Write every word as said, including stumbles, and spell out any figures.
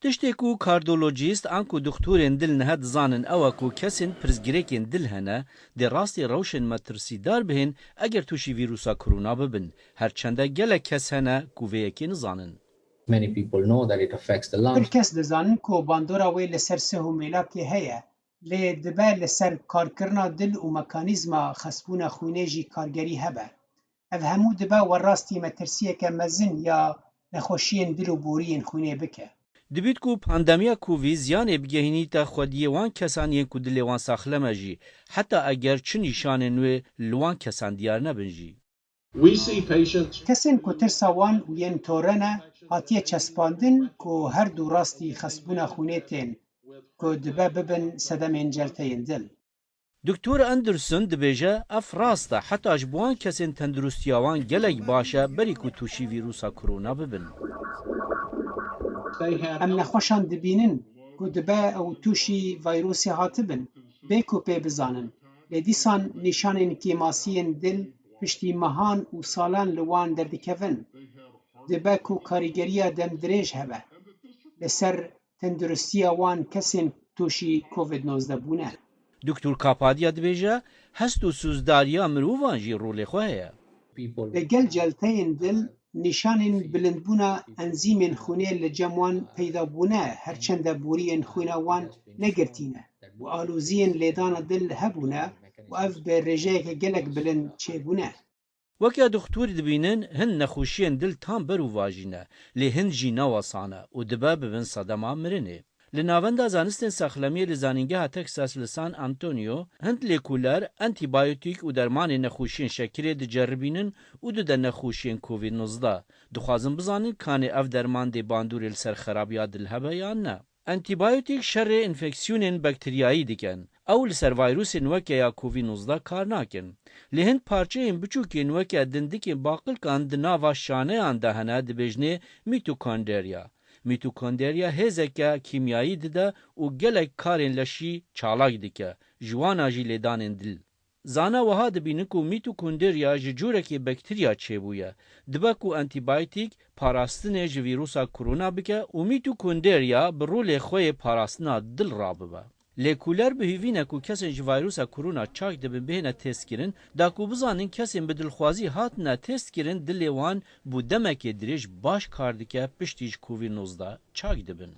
Tiştê ku kardolojîst an ku dixtorên dil niha dizanin ew e ku kesên pirsgirêkên dil hene, dê rastî rewşên metirsîdar bihên eger tûşî vîrusa korona bibin. Her çende gelek kes hene ku vê yekê nizanin. Many people know that it affects the lungs. Pir kes dizanin ku bandora wê li ser sih û mêlakê heye, lê dibe li ser karkirina dil û mekanîzma xestbûna xwînê jî kargerî hebe. Ev hemû dibe werrastî metirsiyeke mezin ya nexweşiyên dil û boriyên xwînê bike. Dibît ku pandemiya Covid ziyanê bigehînîte xwediyê wan kesan yên ku dilê wan saxlem e jî, heta eger çi nîşanên wê li wan kesan diyar nebin jî. We see patients. Kesên ku tirsa wan û yên tore ne hatiye çespandin ku her du rastî xestbûna xwînê tên, ku dibe bibin sedemên celteyên dil. Doktor Anderson dibêje, ev rast e, heta ji bo wan kesên tenduristiya wan gelek baş e berî ku tûşî vîrusa korona bibin. Em nexweşan dibînin ku dibe ew tûşî vayrosê hatibin, bê ku pê bizanin. Lê dîsan nîşanên kêmasiyên dil piştî mehan û salan li wan derdikevin. Dibe ku karîgeriya demdirêj hebe li ser tenduristiya wan kesên tûşî Covid nozdeh bûne. Doktor Kapadia dibêje, hest û sûzdariya mirovan jî rolê xwe heye. Li gel celteyên dil nîşanên bilindbûna enzîmên xwînê li cem wan peyda bûne, her çende boriyên xwîna wan negirtî ne û aloziyên lêdana dil hebûne û ev bi rêjeyeke gelek bilind çêbûne. Weke doktor dibînin, hin nexweşiyên dil tam berûvajî ne, lê hin jî ne wesa ne û dibe bibin sedema mirinê. Li Navenda Zanistên Saxlemiyê li Zanîngeha Texas li San Antonio, hin lêkoler, antîbiyotîk û dermanên nexweşiyên şekirê diceribînin û dide nexweşiyên Covid nozdeh. Dixwazin bizanin kanê ev derman dê bandorê li ser xerabiya dil hebe yan ne. Antîbiyotîk şerê enfeksiyonên bakteryayî dikin. Ew li ser vayrosên weke ya Covid nozdeh kar nakin. Lê hin parçeyên biçûkên weke dindikên baqilkan di nava şaneyan de hene, dibêjnê mîtokondriya. Mîtokondriya hêzeke kîmyayî dide û gelek karên leşî çalak dike, ji wana jî lêdanên dil. Zana wiha dibînin ku mîtokondriya ji corekê bakterya çêbûye. Dibe ku antîbiyotîk parastinê ji vîrusa korona bike û mîtokondriya bi rolê xwe yê parastina dil rabibe. Lêkoler bi hêvî ne ku kesên ji vîrusa korona çak dibin bihêne testkirin, da ku bizanin kesên bi dilxwazî hatine testkirin dilê wan bo demekê dirêj baş kar dike piştî ji Covid nozdeh çak dibin.